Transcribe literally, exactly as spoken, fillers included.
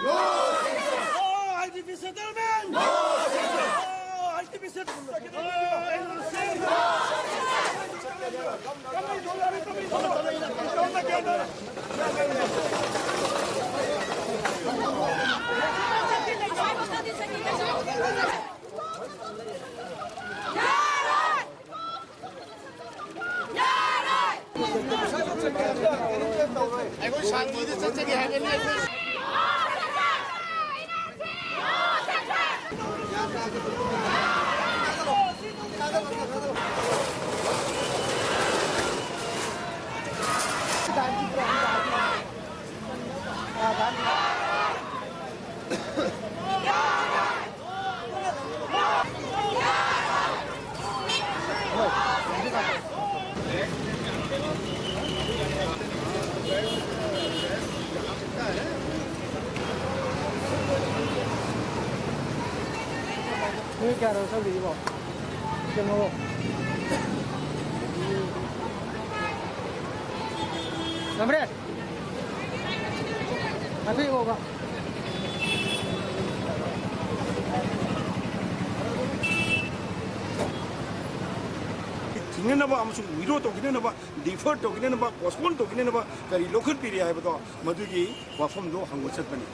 No! I D P settlement! No! I D P settlement! ꯑꯩꯈꯣꯏ ꯁꯥꯟꯇꯤꯗ ꯆꯠꯆꯒꯦ ꯍꯥꯏꯕꯅꯤ꯫ ꯑꯩꯈꯣꯏ ꯅꯣꯏ ꯀꯌꯥꯅꯣ ꯆꯪꯗꯣꯏꯁꯤꯕꯣ? ꯀꯩꯅꯣ꯫ ꯉꯝꯔꯦ꯫ ꯉꯥꯛꯇ ꯌꯦꯡꯉꯣꯕ꯫ ꯊꯤꯡꯅꯅꯕ ꯑꯃꯁꯨꯡ withdraw ꯇꯧꯈꯤꯅꯅꯕ, defer ꯇꯧꯈꯤꯅꯅꯕ, postpone ꯇꯧꯈꯤꯅꯅꯕ ꯀꯔꯤ ꯂꯧꯈꯠꯄꯤꯔꯤ ꯍꯥꯏꯕꯗꯣ, ꯃꯗꯨꯒꯤ ꯋꯥꯐꯝꯗꯣ ꯍꯪꯕ ꯆꯠꯄꯅꯤ꯫